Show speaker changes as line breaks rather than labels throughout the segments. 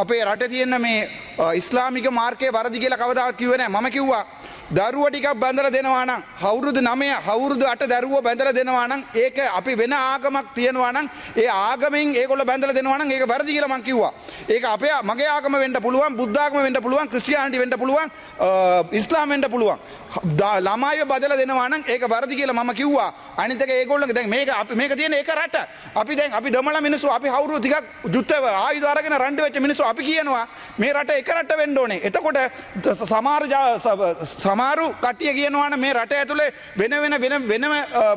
අපේ රටේ තියෙන මේ ඉස්ලාමික මාර්ගයේ වරදි කියලා කවදාවත් කිව්වේ නෑ. මම කිව්වා දරුවෝ ටිකක් බැඳලා දෙනවා නම් අවුරුදු 9 අවුරුදු 8 දරුවෝ බැඳලා දෙනවා නම් ඒක අපි වෙන ආගමක් තියනවා නම් ඒ ආගමෙන් ඒගොල්ලෝ බැඳලා දෙනවා නම් ඒක වැරදි කියලා මං කිව්වා. ඒක අපේ මගේ ආගම වෙන්න පුළුවන්, බුද්ධ ආගම වෙන්න පුළුවන්, ක්‍රිස්තියානිටි වෙන්න පුළුවන්, ඉස්ලාම් වෙන්න පුළුවන්. ළමයිව බැඳලා දෙනවා නම් ඒක වැරදි කියලා මම කිව්වා. අනිත් එක ඒගොල්ලෝගේ දැන් මේක අපි මේක තියෙන එක රට. අපි දැන් අපි දෙමළ මිනිස්සු අපි අවුරුදු ටිකක් යුද්ධ ආයුධ අරගෙන රණ්ඩු වෙච්ච මිනිස්සු අපි කියනවා මේ රට එක රට වෙන්න ඕනේ. එතකොට සමහරු කට්ටිය කියනවා නම් මේ රට ඇතුලේ වෙන වෙන වෙන වෙනම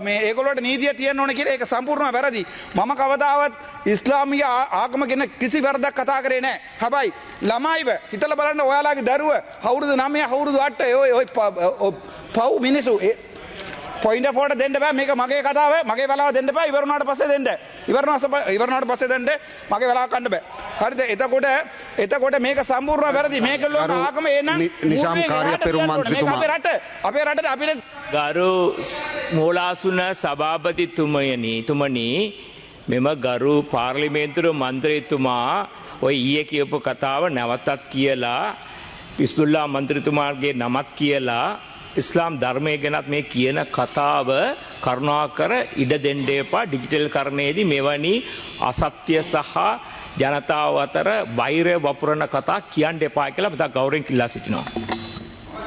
මේ ඒගොල්ලෝට නීතිය තියෙන්න ඕනේ කියලා. ඒක සම්පූර්ණව වැරදි. මම කවදාවත් ඉස්ලාමික ආගම ගැන කිසි වැරදක් කතා කරේ නෑ. හැබැයි ළමයිව හිතලා බලන්න ඔයාලාගේ දරුව අවුරුදු 9 අවුරුදු 8 ඔය ඔය පව් මිනිස්සු පොයින්ට් ෆෝට දෙන්න බෑ. මේක මගේ කතාව, මගේ වෙලාව දෙන්න බෑ. ඉවර වුණාට පස්සේ දෙන්න. ඉවර වුණාට පස්සේ දෙන්න. මගේ වෙලාව ගන්න බෑ. හරිද? එතකොට මේක සම්පූර්ණ වැරදි. මේක ලෝක ආගම එනම්
නිසාම් කාර්යපෙරුම් මන්ත්‍රීතුමා.
අපේ රට අපේ රටට අපිට
ගරු මූලාසන සභාපතිතුමනි තුමනි, මෙම ගරු පාර්ලිමේන්තුව මන්ත්‍රීතුමා ඔය ඊයේ කියපු කතාව නැවතත් කියලා, හිස්බුල්ලා මන්ත්‍රීතුමාගේ නමත් කියලා, ඉස්ලාම් ධර්මය ගැනත් මේ කියන කතාව කරුණාකර ඉඩ දෙන්න එපා. ඩිජිටල් කරණයේදී මෙවැනි අසත්‍ය සහ ජනතාව අතර වෛරය වපුරන කතා කියන්න එපා කියලා මම ගෞරවයෙන් ඉල්ලා සිටිනවා.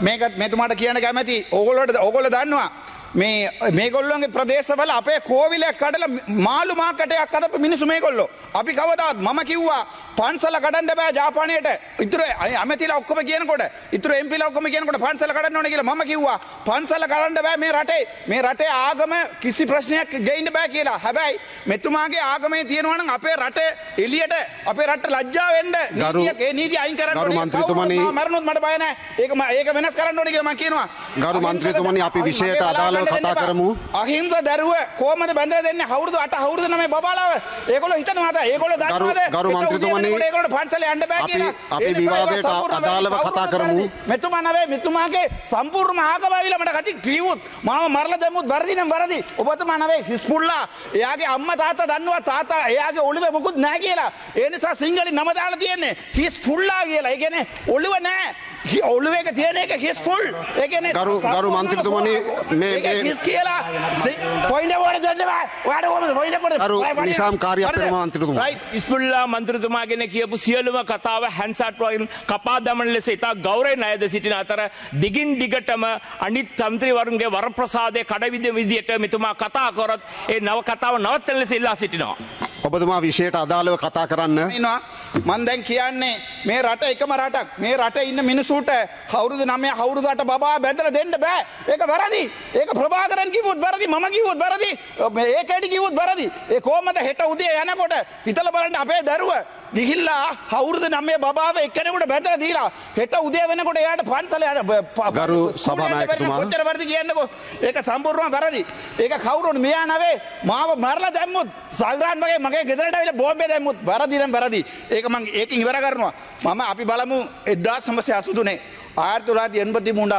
මේකත් මෙතුමාට කියන්න කැමැති. ඕගොල්ලෝට ඕගොල්ලෝ දන්නවා මේ මේගොල්ලොන්ගේ ප්‍රදේශවල අපේ කෝවිලයක් කඩලා මාළු මාකටයක් හදපු මිනිස්සු මේගොල්ලෝ. අපි කවදාවත් මම කිව්වා පන්සල කඩන්න බෑ ජාපානයට. ඉතුරු ඇමතිලා ඔක්කොම කියනකොට, ඉතුරු එම්පීලා ඔක්කොම කියනකොට පන්සල කඩන්න ඕනේ කියලා මම කිව්වා. පන්සල කඩන්න බෑ මේ රටේ. මේ රටේ ආගම කිසි ප්‍රශ්නයක් ගෙයින්න බෑ කියලා. හැබැයි මෙතුමාගේ ආගමේ තියෙනවා නම් අපේ රටේ එළියට අපේ රටට ලැජ්ජා වෙන්න නීතියක් ඒ නීතිය අයින් කරන්න
ගරු
ඕනේ.
මන්ත්‍රීතුමනි,
මරණොත් මට බය නෑ. ඒක වෙනස් කරන්න ඕනේ කියලා මම කියනවා.
ගරු මන්ත්‍රීතුමනි, අපි විෂයට අදාළව කතා කරමු.
අහිංසක දරුව කොහමද බැඳලා දෙන්නේ අවුරුදු 8 අවුරුදු 9 බබාලාව? ඒගොල්ලෝ හිතනවාද? ඒගොල්ලෝ දන්නවද?
ගරු මන්ත්‍රීතුමනි,
ඒගොල්ලෝ පන්සලේ යන්න බෑ කියලා.
අපි විවාදයට අදාළව කතා කරමු.
මෙතුමා නෙවෙයි, මෙතුමාගේ සම්පූර්ණ ආගම ඇවිල්ලා මට කති කිව්වොත් මාව මරලා දැම්මොත් වැරදි නම් වැරදි. ඔබතුමා නෙවෙයි හිස්බුල්ලා. එයාගේ අම්මා තාත්තා දන්නවා තාත්තා එයාගේ ඔළුවේ මොකුත් නෑ කියලා. ඒ නිසා සිංහලෙන් නම දාලා තියෙන්නේ හිස්ෆුල්ලා කියලා. ඒ කියන්නේ ඔළුව නෑ. ඔළුවේ එක තියෙන එක හිස් ෆුල්. ඒ කියන්නේ
ගරු මන්ත්‍රීතුමනි,
ඒක හිස් කියලා පොයින්ට් එක වල දෙන්න බෑ. ඔයාට කොහොමද පොයින්ට් එක
ගරු නිසාම් කාර්යපෙරුම මන්ත්‍රීතුමා.
රයිට්.
හිස්බුල්ලා මන්ත්‍රීතුමා ගැන කියපු සියලුම කතාව හැන්සාට් වලින් කපා දමන ලෙස ඉතා ගෞරවයෙන් අයද සිටින අතර, දිගින් දිගටම අනිත් මන්ත්‍රීවරුන්ගේ වරප්‍රසාදය කඩවිද විදියට මෙතුමා කතා කරොත් ඒ නව කතාව නවත්තන ලෙස ඉල්ලා සිටිනවා.
ඔබතුමා විෂයට අදාළව කතා කරන්න.
ඉන්නවා. මං දැන් කියන්නේ මේ රට එකම රටක්. මේ රටේ ඉන්න මිනිසුන්ට අවුරුදු 9 අවුරුදු 8 බබා බැඳලා දෙන්න බෑ. ඒක වැරදි. ඒක ප්‍රභාකරන් කිව්වොත් වැරදි, මම කිව්වොත් වැරදි, ඒකේඩි කිව්වොත් වැරදි. ඒ කොහමද හෙට උදේ යනකොට හිතලා බලන්න අපේ දරුව ගිහිල්ලා අවුරුදු 9 බබාව එක්කෙනෙකුට බැඳලා දීලා හෙට උදේ වෙනකොට එයාට පන්සල යන
ගරු සභානායකතුමා.
කොච්චර වැරදි කියන්නකෝ. ඒක සම්පූර්ණව වැරදි. ඒක කවුරුන් මෙයා නෙවෙයි මාව මරලා දැම්මොත් සල්රාන් වගේ මගේ ගෙදරට ඇවිල්ලා බෝම්බේ දැම්මොත් වැරදි නම් වැරදි. ඒක මං ඒකෙන් ඉවර කරනවා. මම අපි බලමු 1983 1983